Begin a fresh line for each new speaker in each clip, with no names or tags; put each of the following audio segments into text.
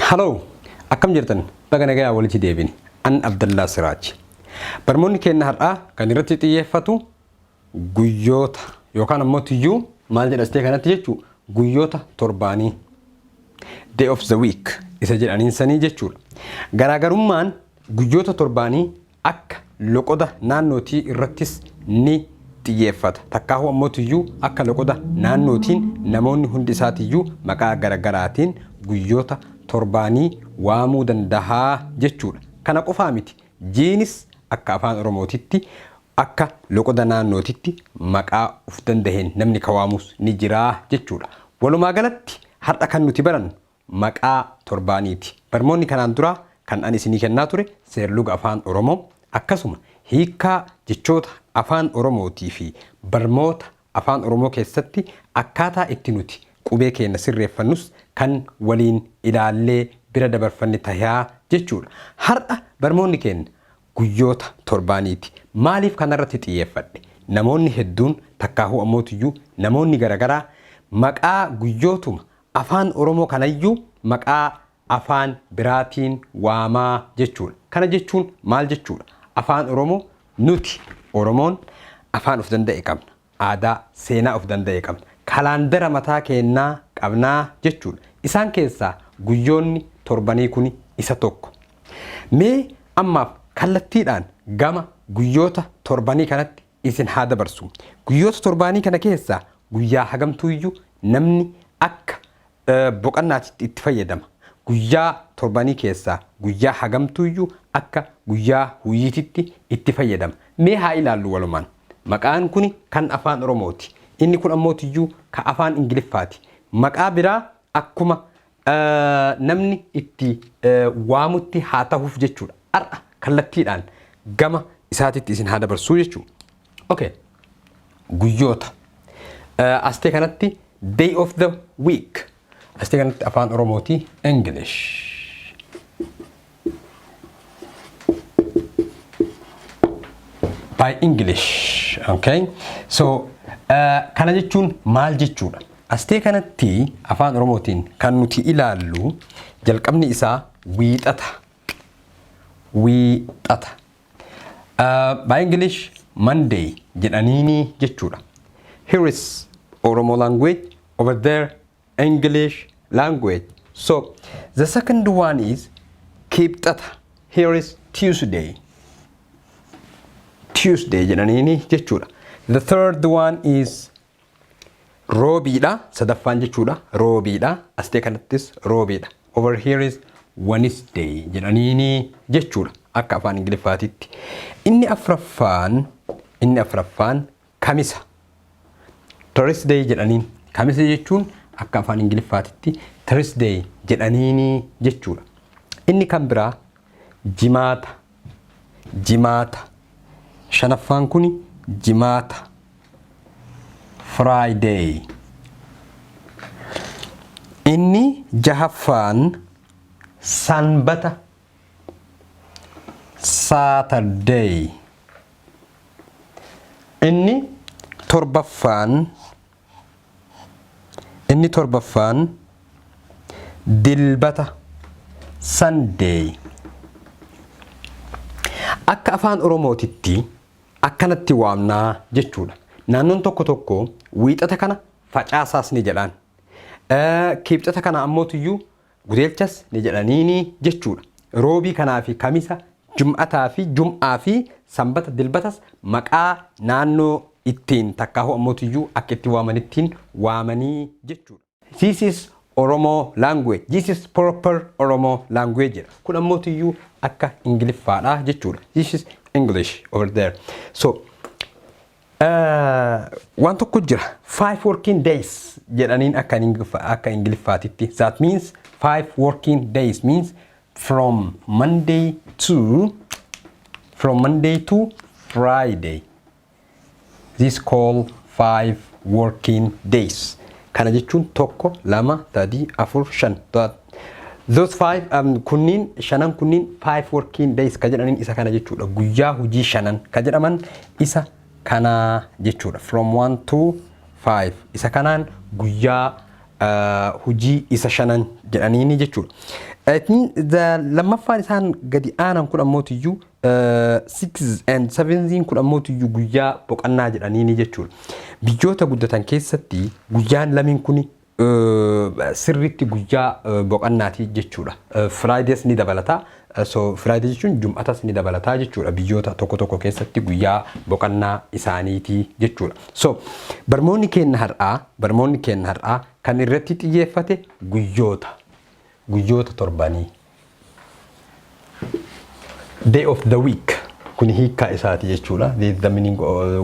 Hello, akkam jirtan? Baga nagayaa walitti deebine. An Abdallaa Siraaj. Barmoonni keenya har'aa kan irratti xiyyeeffatu guyyoota yookaan ammoo tiyyuu maal jedhastee kanatti jechuu guyyoota torbaanii, day of the week isa jedhaniin sanii jechuudha. Garaagarummaan guyyoota torbaanii akka loqoda naannootii irrattis ni xiyyeeffata. Takkaahuu ammoo tiyyuu akka loqoda naannootiin namoonni hundi isaatiyyuu maqaa garagaraatiin guyyoota torbaanii waamuu dandahaa jechuudha. Kana qofaa miti, jiinis akka Afaan Oromootitti akka loqoda naannootitti maqaa uf dandaheen namni ka waamus ni jiraa jechuudha. Walumaa galatti har'a kan nuti barannu maqaa torbaaniiti. Barmoonni kanaan duraa kan ani isinii kennaa ture seerluga Afaan Oromoo, akkasuma hiikkaa jechoota Afaan Oromootii fi barmoota Afaan Oromoo keessatti akkaataa itti nuti qubee keenna sirreeffannus kan waliin ilaallee bira dabarfanne tayaa jechuudha. Har'a barmoonni keenna guyyoota torbaaniiti. Maaliif kanarratti xiyyeeffadhe? Namoonni hedduun takkaahuu ammootiyyuu namoonni garagaraa maqaa guyyootuma Afaan Oromoo kanayyuu maqaa afaan biraatiin waamaa jechuudha. Kana jechuun maal jechuudha? Afaan Oromoo, nuti Oromoon afaan of danda'e qabna. Aadaa, seenaa of danda'e qabna. Kalaandara mataa keennaa qabnaa jechuudha. Isaan keessaa guyyoonni torbanii kuni isa tokko. Mee ammaaf kallattiidhaan gama guyyoota torbanii kanatti isin haa dabarsu. Guyyoota torbaanii kana keessaa guyyaa hagamtuuyyu namni akka boqannaatitti itti fayyadama? Guyyaa torbanii keessaa guyyaa hagamtuuyyu akka guyyaa huyiititti itti fayyadama? Mee haa ilaallu walumaan. Maqaan kuni kan Afaan Oromooti. Inni kun ammootiyyuu ka Afaan Ingiliffaati. Maqaa biraa akkuma namni itti waamutti haa tahuuf jechuudha. Har'a kallattiidhaan gama isaatitti isin haa dabarsuu jechuudha. Okay. Guyyoota. Astee kanatti day of the week. Astee kanatti Afaan Oromooti, English. By English. Okay. So kana jechuun maal jechuudha? Astee kanatti Afaan Oromootiin kan nuti ilaallu jalqabni isaa Wiixata. Wiixata. By English Monday jedhaniini jechuudha. Here is Oromo language, over there English language. So the second one is Kibxata. Here is Tuesday. Tuesday jedhaniini jechuudha. The third one is Roobiidha. Sadaffaan jechuudha. Roobiidha. Astee kanattis Roobiidha. Over here is Wednesday jedhaniini jechuudha. Akka Afaan Ingiliffaatitti. Inni afraffaan Kamisa. Thursday jedhaniin. Kamisa jechuun akka Afaan Ingiliffaatitti Thursday jedhaniini jechuudha. Inni kan biraa Jimaata. Jimaata. Shanaffaan kuni Jimaata. Friday. Inni jahaffaan Sanbata. Saturday. Inni torbaffaan Dilbata. Sunday. Akka Afaan Oromootitti akkanatti waamnaa jechuudha. Naannoon tokko tokko Wiixata kana Facaasaas ni jedhaan. Kibxata kana ammootuyyuu Gudeelchas ni jedhaniini jechuudha. Roobii kanaa fi Kamisa, Jum'ataa fi Jum'aa fi Sanbata, Dilbatas maqaa naannoo ittiin takkaahuu ammootuyyuu akka itti waamanittiin waamanii jechuudha. This is Oromo language. This is proper Oromo language jedha. Kun ammootuyyuu akka Ingiliffaadha jechuudha. This is English over there. So waan tokko jira. 5 working days jedhaniin akka Ingiliffaatitti. That means 5 working days means from Monday to Friday. This call 5 working days. Kana jechuun tokko, lama, sadii, afur, shan. Those five kunniin shanan kunniin 5 working days ka jedhaniin isa kana jechuudha. Guyyaa hojii shanan ka jedhaman isa kana jechuudha. From 1 to 5 isa kanaan guyyaa hojii isa shanan jedhaniini jechuudha. Lammaffaan isaan gadi aanan kun ammootiyyuu six and sevenziin kun ammootiyyuu guyyaa boqonnaa jedhaniini jechuudha. Biyyoota guddatan keessatti guyyaan lamiin kun sirriitti guyyaa boqonnaati jechuudha. Fridays ni dabalata. So Friday jechuun jum'atas ni dabalataa jechuudha. Biyyoota tokko tokko keessatti guyyaa boqonnaa isaaniiti jechuudha. So barmoonni keenya har'aa kan irratti xiyyeeffate guyyoota torbanii. Day of the week kuni hiikkaa isaati jechuudha. The meaning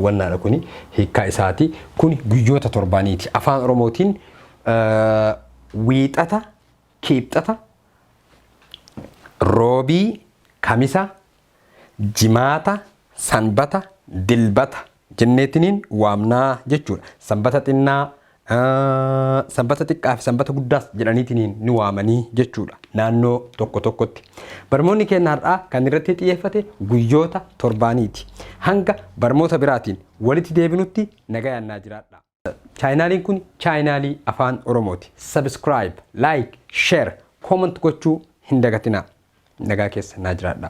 wannaadha, kuni hiikkaa isaati. Kuni guyyoota torbaniiti. Afaan Oromootiin wiixata, kiibxata, roobii, kamisa, jimaata, sanbata, dilbata jenneetiniin waamnaa jechuudha. Sanbata xinnaa, sanbata xiqqaa fi sanbata guddaas jedhaniitiniin ni waamanii jechuudha naannoo tokko tokkotti. Barmoonni keenya har'aa kan irratti xiyyeeffate guyyoota torbaaniiti. Hanga barmoota biraatiin walitti deebinutti nagayaan naa jiraadha. Chaayinaaliin kun chaayinaalii Afaan Oromooti. Subscribe, like, share, comment gochuu hin dagatinaa. Nagaa keessa naa jiraadha.